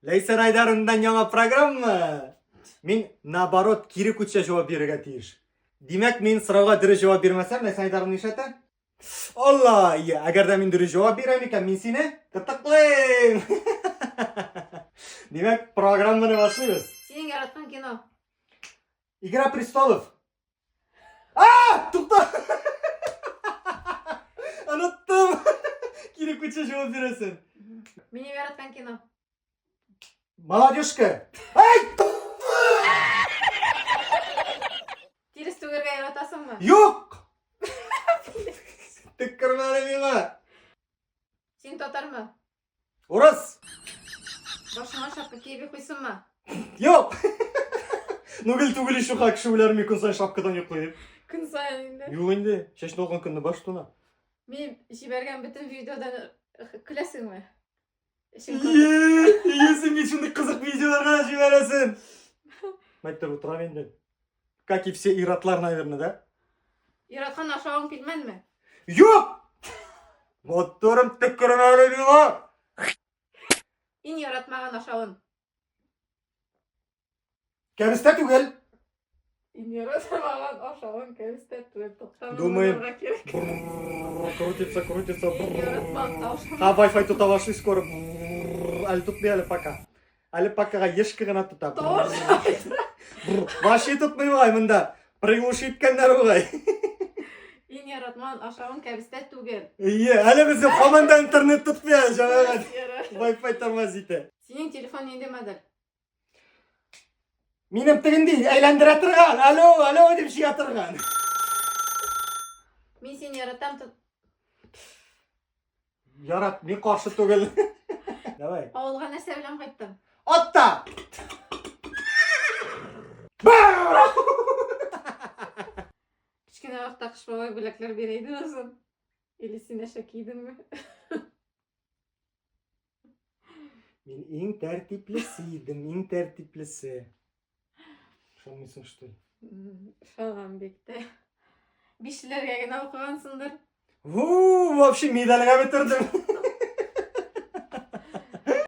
Ләйсән Айдаровнадан яңа программа. Мин наоборот кире күчә җавап бирергә тиеш. Димәк, мин сорауга дөрес җавап бирмәсәм, Ләйсән Айдаровна нишләтә? Алла, ия, әгәр дә мин дөрес җавап бирәм икән, мин сине кытыклыйм. Димәк, программаны башлыйбыз. Синең яраткан кино. Игра престолов. А, тукта. Оныттым. Кире күчә җавап бирәсең. Минем яраткан кино. Молодежка. Ай! Тирес түгәргә яратасыңмы? Юк! Төккермә әле миңа. Син татармы? Урыс! Башыңа шапка киеп йоклыйсыңмы? Юк! Ну гел түгел ич юка кеше үләр мин көн саен шапкадан йоклый дип. Көн саен инде. Юк инде, чәчне алган көнне баш туна. Мин җибәргән бөтен видеодан көләсеңме? Эчең катып. Ие, син бит шундый кызык видеолар гына җибәрәсең. Мәктәп утырам инде. Как и все иратлар, наверное, да? Яраткан ашавың пилмәнме? Юк! Моторым төкермә әле миңа! Иң яратмаган ашавын. Кәбестә түгел. Иң яратмаган ашавын кәбестә түгел. Туктамый Думаем. уйларга кирәк. Брррр, Крутится, крутится. Иң яратмаган ашавын. Ха, Wi-Fi тота башлый скоро. Брррр, Әле тотмый әле пока. Әле покага ешка гына тота. Тавыш. Бррр. Вообще тотмый бугай монда. Приглушить иткәннәр бугай. Иң яратмаган ашавын кәбестә түгел. Ие, әле безнең һаман да интернет тотмый әле, җәмәгать. Ярар. Wi-Fi тормоз итә. Синең телефон нинди модель? Минем тегенди әйләндерә торган, алло, алло дип җыя торган. Мин сине яратам. Ярат, мин каршы түгел. Давай. Авылга нәрсә белән кайттың? Атта! Кечкенә вакытта Кыш бабай бүләкләр бирә идеме соң? Или син әшәке идеңме? Мин иң тәртиплесе идем, иң тәртиплесе. Ышанмыйсың, что ли? Ышанам бик тә. Бишләргә генә укыгансыңдыр. Ву, вообще медальгә бетердем.